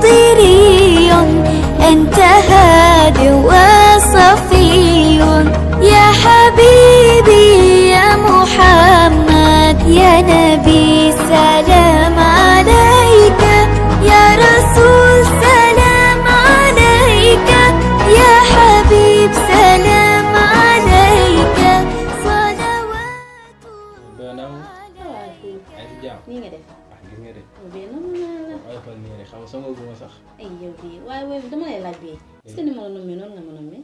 حاضري أنت هادي وصفي يا حبيبي يا محمد يا نبي سلام عليك يا رسول سلام عليك يا حبيب سلام عليك صلوات الله nii nga def. gis nga de. bee noonu naa la. waaye fan nii rek xam nga sama guma sax. ay yow bii waaye dama lay laaj bee. est-ce que ni ma la nommé noonu nga ma nommé.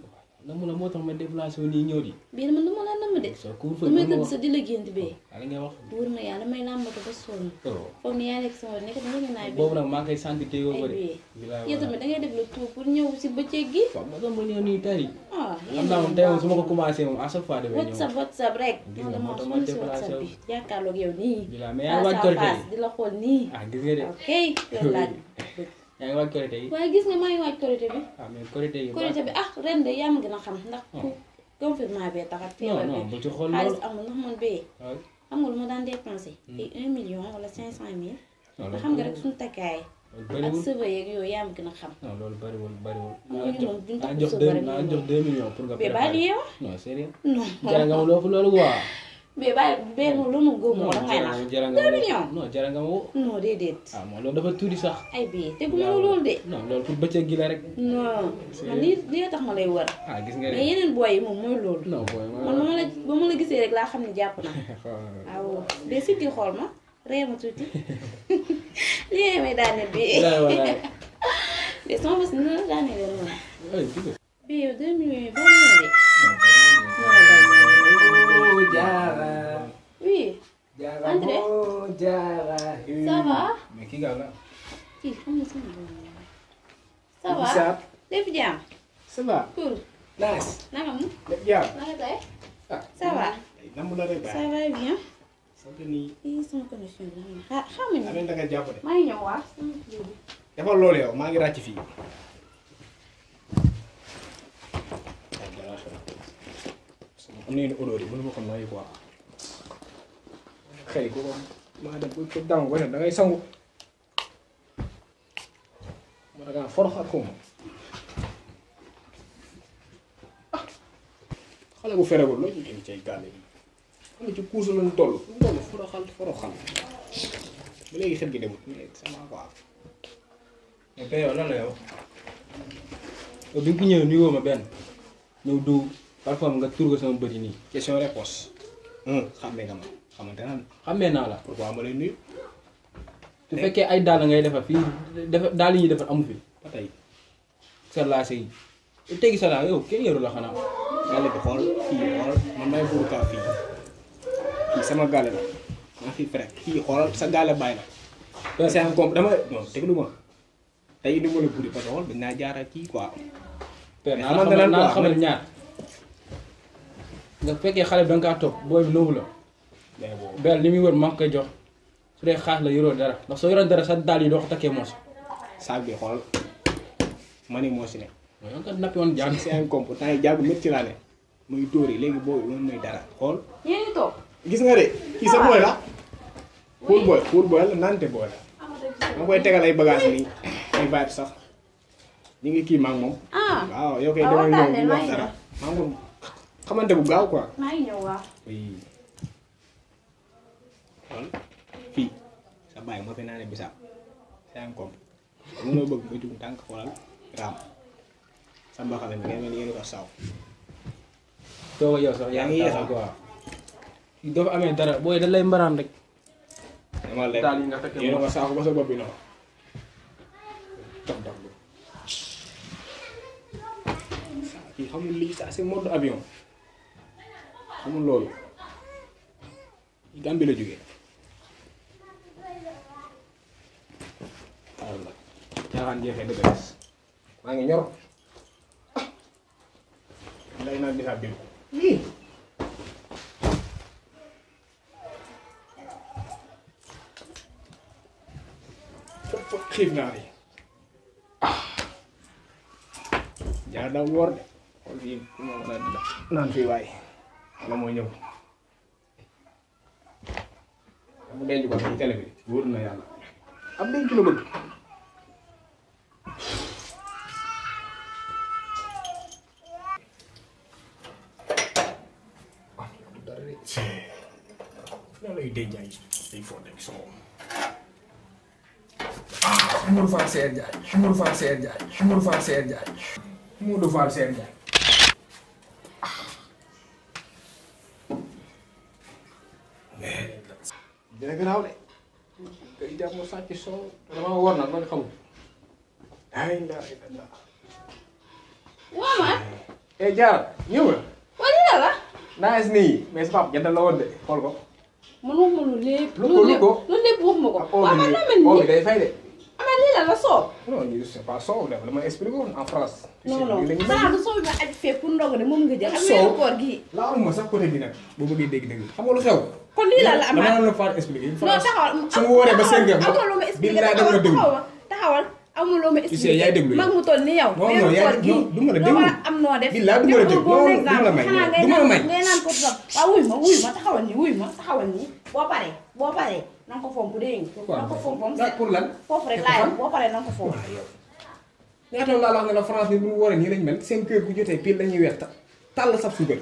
namu la moo tax ma déplacé wu nii ñëw di. bii dama dama laa namm de. soo couvre-feu damay tëdd sa di la gént bee. ala nga wax. wóor na yàlla damay làmbatu ba sonn. foog ni yaa nekk sama nekk da nga naay boobu nag maa ngi koy sant te yow ko de. yow tamit da ngay def le tout pour ñëw si bëccëg gi. waaw moo tax ma ñëw nii tey. yéen xam naa moom tey moom su ma ko commencé moom à chaque fois damay ñëw. WhatsApp rek. gis nga moo tax ma dama déplacé WhatsApp wu. bi jàkkaarloog yow nii. mais yaa ngi waaj korite yi di la xool nii. gis nga de. ok loolu laaj. yaa ngi waaj korite yi. waaye gis nga maa ngi waaj korite bi. mais korite yi. korite bi ren de yaa ma gën a xam ndax. confinement bee tax ak feebar bi. bu ci xool xaalis amul ndax man bee. xam nga lu ma daan dépensé. ay 1 million wala 500 000. nga xam nga rek suñu takkaay. ak sëba yeeg yooyu yaa ma gën a xam. non loolu bariwul. naa jox 2 millions pour nga. bee baa di yeewa. non sérieux. non jara nga ma loolu quoi. bee baa bee moom lu ma góob moo dangay nax. 2 millions. non jara nga ma woo. non déedéet. moom loolu dafa tuuti sax. ay bee teguma la loolu de. non loolu pour bëccëg gi la rek. non man lii tax ma lay wër. gis nga mais yeneen booy yi moom mooy loolu. non booy man ba ma la gisee rek laa xam ne jàpp na. waaw de si di xool ma ree ma tuuti lii may daaneel bi. de sama bés ni la daaneel moom. bi yow 2 millions yi bari na de. oui. André. ça va. mais kii gaaw la. kii xam nga sama doom. ça va. lépp jàmm. ça va. cool. nice. naka mu. lépp jàmm. naka tey. ça va. ça va bien. sama connexion bi xam nga. amiin da nga jàpp de. maa ngi ñëw waa. defal loolu yow maa ngi ràcc fii. am nañu ne odeur yi mënu ma ko noyyi quoi. xëy ko maa dem ko dang ba ne da ngay sangu. ma da ngaa foroxaat ko moom. xale bu ferebul loo ci indi cay gàlle yi. xam nga ci kuusu lañu toll. foroxal. ba léegi xet gi demut mais sama quoi. mais tey yow lan la yow. yow bi nga fi ñëwee nuyoo ma benn. ñëw du parfois nga turga sama bët yi nii. question réponse. xàmmee nga ma xamante naa xàmmee naa la. pourquoi ma lay nuyu. su fekkee ay daal ngay defar fii daal yi ñuy defar amu fi. ba tey sarlaase yi. tegi sa yow kenn yaru la xanaa. gàlle bi xool fii xool man may buuru kaa fii. fii sama gàlle la. maa fi frère fii xoolal sa gàlle bàyyi la. c'est un comp dama non déglu ma. tey indi ma la guddi parce que xool dañ naa jaara kii quoi. père naa la xamal ñaar. nga fekkee xale bi da nga kaa topp booy bi noobu la. bel li muy wër maa ngi koy jox su dee xaas la yoroo dara ndax soo yoroon dara sa daal yi doo ko takkee moos. saag bi xool ma ni moo si ne. mooy nga nappi woon jàng. c'est un comp temps yi jàng métti laa ne. muy dóor yi léegi boobu moom muy dara xool. yéen ngi toog. gis nga de kii sa booy la. pour booy la nante booy la. ma koy tegal ay bagages nii ay baat sax ñu ngi kii maa ngi moom. waaw yow kay demal ñëw wax dara maa ngi moom xamante bu gaaw quoi. maa ngi ñëw waaw. oui. kon fii sa bàyyi moo fi naa ne bisaab c'est un comp mënoo bëgg nga jug tànk xoolal raam sa mbaxale mi ngay mel ni yéen ko saw. toog yow sax yaa ngi yeesal quoi. doo fa amee dara booy da lay mbaraan rek. dama lay daal yi nga fekkee yéen ko saako ba sa bopp bi noonu. dox kii xamul lii ça c'est mode avion xamul loolu Gambie la jógee waaw la caaxaan jeexee dëgg des maa ngi ñor lay naan bisaab bi foofu xiif naa fi jaar daw woor de xool fii moo mën a naan fii waaye wala moo ñëw am denc ko ci télé bi wóor na yàlla am denc la bëgg Modou Fall Seye Ndiaye. Modou Fall Seye Ndiaye. Modou Fall Seye Ndiaye. Modou Fall Seye Ndiaye. dina garaaw de. kay jàpp ma sàcc soo dama war nag man xamul. ay la la. waaw man. Diarra ñëw nga. wala lii la. naa es nii mais sa papa jëndal la woon de xool ko. man waxuma lu lépp. lu ko lu lépp waxuma ko. waaw man loo mel nii bi day fay de. mais lii la soow. non lii c'est pas soow dafa la ma expliqué woon en France. non non xanaa du soow bi ma aj fee pour ndogu de moom nga jël. ak weeru koor gii. laa ma sax côté bi nag boo bëggee dégg-dégg xam nga lu xew. kon lii la am dama la faa expliqué. non taxawal su ma wooree ba 5 heures. amuloo ma expliqué taxawal amuloo ma expliqué. yaay déglu mag mu toll ni yow. non non yaay du ma la déglu am noo def. billaay du ma la déglu non du ma la may du ma la may. ngay naan ko sax waaw wuy ma taxawal nii boo paree na nga ko fomp dégg nga. na nga ko fomp pour lan. foofu rek laay boo paree na nga ko fomp. ñaata laa la wax ne la France ni bu ñu wooree nii lañ mel seen kër bu jotee pile dañuy weex tàll sab suukar